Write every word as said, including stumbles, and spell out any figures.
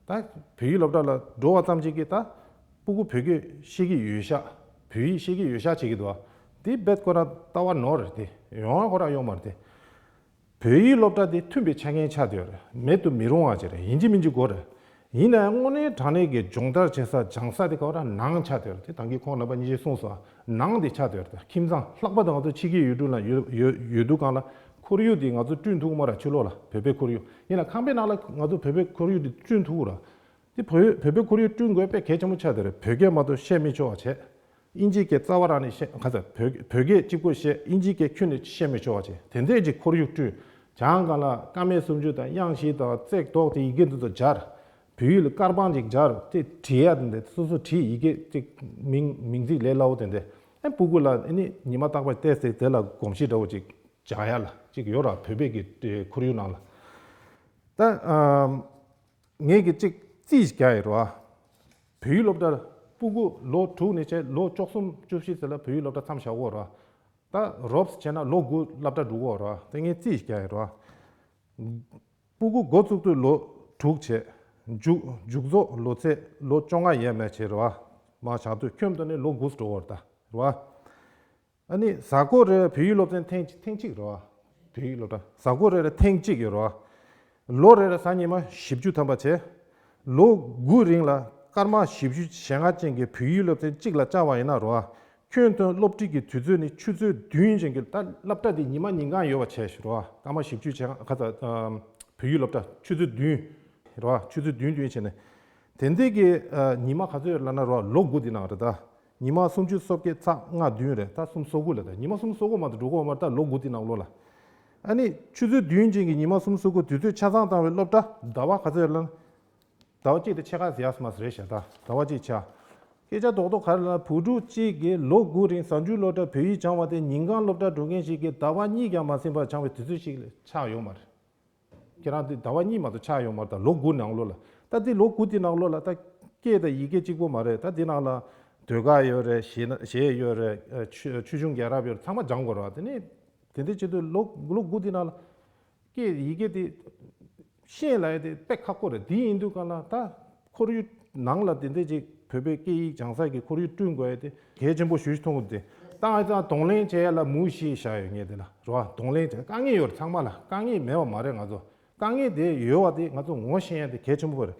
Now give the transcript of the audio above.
ད་བོད་ཡིག་སློབ་གྲྭ་ལ་འགྲོ་བ་ཙམ་གཅིག་གིས་ད་སྤུ་གུ་བོད་སྐད་ཤེས་ཀྱི་ཡོད་ཤག་བོད་ཡིག་ཤེས་ཀྱི་ཡོད་ཤག་བྱེད་ཀྱི་འདུག་དེ་རྦད་ཁོ་རང་ལྟ་བ་ནོར་རེད། དེ་ཡོང་བ་ཁོ་རང་ཡོང་མ་རེད། དེ་བོད་ཡིག་སློབ་གྲྭ་དེ་མཐུན་པའི་ཆ་རྐྱེན་ཆགས་བསྡད་ཡོད་རེད། མེད་དུ་མི་རུང་བ་ཅིག་རེད། ཡིན་གཅིག་མིན་གཅིག་དགོས་རེད། ཡིན་ནའང་དངོས་གནས་དྲང་གནས་ཀྱི་སྦྱོང་བརྡར་བྱེད་ས་སྦྱང་ས་དེ་ག་བ་ར་ནང་ཆགས་བསྡད་ཡོད་རེད། དེ་ད་གིན་ཁོང་རྣམ་པ་གཉིས་ཀྱིས་གསུངས་སོང་། ནང་དེ་ཆགས་བསྡད་ཡོད་རེད། ཁྱིམ་ཚང་ལྷག་པར་དུ་ང་ཚོ་ཕྱི་རྒྱལ་ཡུལ་གྲུ་ལ་ཡོད་ཡོད་ཡོད་དུས་སྒང་ལ་ཁོར་ཡུག་དེ་ང་ཚོ་བསྐྲུན་ཐུབ་ཀྱི་མ་རེད། ཕྱི་ལོགས་ལ་བོད་པའི་ཁོར་ཡུག་ཡིན་ན་ཁང་པའི་ནང་ལ་ང་ཚོ་བོད་པའི་ཁོར་ཡུག་དེ་བསྐྲུན་ཐུབ་ཀྱི་རེད། དེ་བོད་བོད་པའི་ཁོར་ཡུག་བསྐྲུན་དགོས་དཔེ་གལ་ཆེན་པོ་ཆགས་བསྡད་རེད། བོད་སྐད་མ་གཏོགས་བཤད་མི་ཆོག་པ་བྱས། དབྱིན་ཇིའི་སྐད་རྩ་བ་རང་ནས་བཤད། ག་ཚོད་བོད་བོད་སྐད་གཅིག་པོ་བཤད། དབྱིན་ཇིའི་སྐད་ཁྱོན་ནས་བཤད་མི་ཆོག་པ་བྱས། དེ་འདྲས་ཀྱི་ཁོར་ཡུག་བསྐྲུན། བྱང་གང་ལ་ཀ་མད་སུམ་ཅུ་དང་དབྱངས་བཞི་དང་བརྩེགས་རྡོག་དེ་ཡི་གེ་འདི་ཚོ་སྦྱར། བོད་ཡིག་ལ་དཀར་པང་ཅིག་སྦྱར། དེ་བྲིས་ཡ་དེ་འདྲ་སོ་སོ་བྲིས། ཡི་གེ་ཅིག་མིང་མིང་ཚིག་ལས་སླ་བོ་དེ་འདྲ། ཨེ་སྤུ་གུ་ལ་ཨེ་ནི་ཉི་མ་རྟག་པར་བལྟས་ཚེ་དེ་ལ་གོམས་གཤིས་འདྲ་བོ་ཅིག་སྦྱང་ཡ་ལ་ཅིག་ཡོད་ར། བོད་པའི་གི་ཁོར་ཡུག་ནང་ལ། ད་ཨམ། ངས་ཀྱི་གཅིག་རྩིས་རྒྱག་ཡི་རོ། བོད་ཡིག་སློབ་གྲྭར་སྤུ་གུ་ལོ་དྲུག་ནས་བྱས་ལོ་བཅུ་གསུམ་བཅུ་བཞི་ཙམ་ལ་བོད་ཡིག་སློབ་གྲྭ་མཚམས་བཞག་གོ་རོ། ད་རོབ་བྱས་ན་ལོ་དགུ་སློབ་གྲྭ་འགྲོ་གོ་རོ། དེ་ངས་རྩིས་རྒྱག་ཡི་རོ། སྤུ་གུ་འགོ་བཙུགས་དུས་ལོ་དྲུག་བྱས། མཇུག་མཇུག་རྫོགས་ལོ་ཚད་ལོ་བཅོ་ལྔ་ཡས་མས་བྱས་རོ། མ་བཞག་དུས་ཁྱོན་བསྡོམས་ནས་ལོ་དགུ་འགྲོ་གོ་ར་ད་རོ། ཨ་ནི་གཟའ་འཁོར་རེ་རེ་བོད་ཡིག་སློབ་ཚན་ཐེངས་གཅིག་ཐེངས་གཅིག་རེད་བ། བོད་ཡིག་སློབ་གྲྭ་གཟའ་འཁོར་རེ་རེ་ཐེངས་གཅིག་ཡོད་རེད་བ། ལོ་རེ་རེ་གཟའ་ཉི་མ་བཞི་བཅུ་ཐམ་པ་བྱས། ལོ་དགུ་རིང་ལ་སྐར་མ་བཞི་བཅུ་ཞེ་ལྔ་ཅན་གྱི་བོད་ཡིག་སློབ་ཚན་གཅིག་ལ་བཅར་བ་ཡིན་ན་རེད་བ། ཁྱོན་བསྡོམས་སློབ་ཁྲིད་ཀྱི་དུས་ཚོད་ནི་ཆུ་ཚོད་བདུན་ཅན་གྱི། ད་སློབ་གྲྭ་འདི་ཉི་མ་ཉིན་གང་ཡོད་པ་བྱས་ཤིག་རེད་བ། སྐར་མ་བཞི་བཅུ་ཞེ་ལྔ་ག་ཚ་བོད་ཡིག་སློབ་གྲྭ་ཆུ་ཚོད་བདུན་རེད་བ། ཆུ་ཚོད་བདུན་བདུན་བྱས་ནས། དེ་འདྲས་ཀྱི་ཉི་མ་ག་ཚོད་ཡོད་ལབ་ན་རེད་བ། ལོ་དགུ་འདི་ནང་རེད་ད། ཉི་མ་སུམ་ཅུ་སོ་བརྒྱད་ཚེག་ལྔ་བདུན་རེད། ད་གསུམ་སོ་དགུ་ལ། ད་ཉི་མ་གསུམ་སོ་དགུ་མ་གཏོགས་འགྲོ་གི་ཡོད་མ་རེད། ད་ལོ་དགུ་དེ་ནང་ལོགས་ལ། ཨ་ནི་ཆུ་ཚོད་བདུན་ཅན་གྱི་ཉི་མ་གསུམ་སོ་དགུ་དུས་ཚོད་ཆ་ཚང་བཏང་བའི་སློབ་གྲྭ་ཟླ་བ་ག་ཚོད་ཡོད་ལབ་ན། ཟླ་བ་གཅིག་དེ་ཕྱེད་ཀ་ཟེར་ཡག་མ་རེད་ཤག་ད་ཟླ་བ་གཅིག་ཆགས། སྐད་ཆ་རྡོག་རྡོག་ག་རེ་ལབ་ན། བུ་ཕྲུག་གཅིག་གིས་ལོ་དགུ་རིང་གཟའ་མཇུག་སློབ་གྲྭ་བོད་ཡིག་སྦྱངས་པ་དེ་ཉིན་གང་སློབ་གྲྭ་འགྲོ་མཁན་ཞིག་གིས་ཟླ་བ་གཉིས་ཀྱང་མ་ཟིན་པར་སྦྱངས་པའི་དུས་ཚོད་ཅིག་ལས་ཆགས་ཡོད་མ་རེད། ཁྱེད་རང་དེ་ཟླ་བ་གཉིས་མ་གཏོགས་ཆགས་ཡོད་མ་རེད། ད་ལོ་དགུ་ནང་ལོགས་ལ། ད་དེ་ལོ་དགུ་དེ་ནང་ལོགས་ལ་ད་སྐད་དང་ཡི་གེ་གཅིག་པོ་མ་རེད། ད་དེ་ནང་ལ་ཟློས་གར་ཡོད་རེད། གཞས་ན་གཞས་ཡོད་རེད། ཨ་ཆོས་ཆོས་འབྱུང་རྒྱལ་རབས་ཡོད་རེད། ཚང་མ་སྦྱང་དགོས་རེད་བ། དེ་ནས་དེ་འདྲ་བྱེད་དུས་ལོ་ལོ་དགུ་དེ་ནང་ལ་སྐད་ཡི་གེ་དེ་ཤེས་ལབ་ཡ་དེ་དཔེ་ཁག་པོ་རེད། དེ་ཡིན་དུས་གང་ལ་ད་ཁོར་ཡུག་ནང་ལ་དེ་འདྲ་ཅིག་བོད་པའི་སྐད་ཡིག་སྦྱང་ས་ཀྱི་ཁོར་ཡུག་བསྐྲུན་དགོས་ཡ་དེ་གལ་ཆེན་པོ་ཞེ་པོ་ཅིག་མཐོང་གི་འདུག་ད་ང་ཚོ་གདོང་ལེན་བྱེད་ཡ་ལ་མུ་བཞི་བཞག་ཡོད་ངེས་དེ་ལ་རེད་བ། གདོང་ལེན་བྱེད་དཀའ་ངལ་ཡོད་རེད། ཚང་མ་ལ་དཀའ་ངལ་མེད་པ་མ་རེད། ང་ཚོ་དཀའ་ངལ་དེ་ཡོད་པ་དེ་ང་ཚོ་ངོ་ཤེས་ཡ་དེ་གལ་ཆེན་པོ་རེད།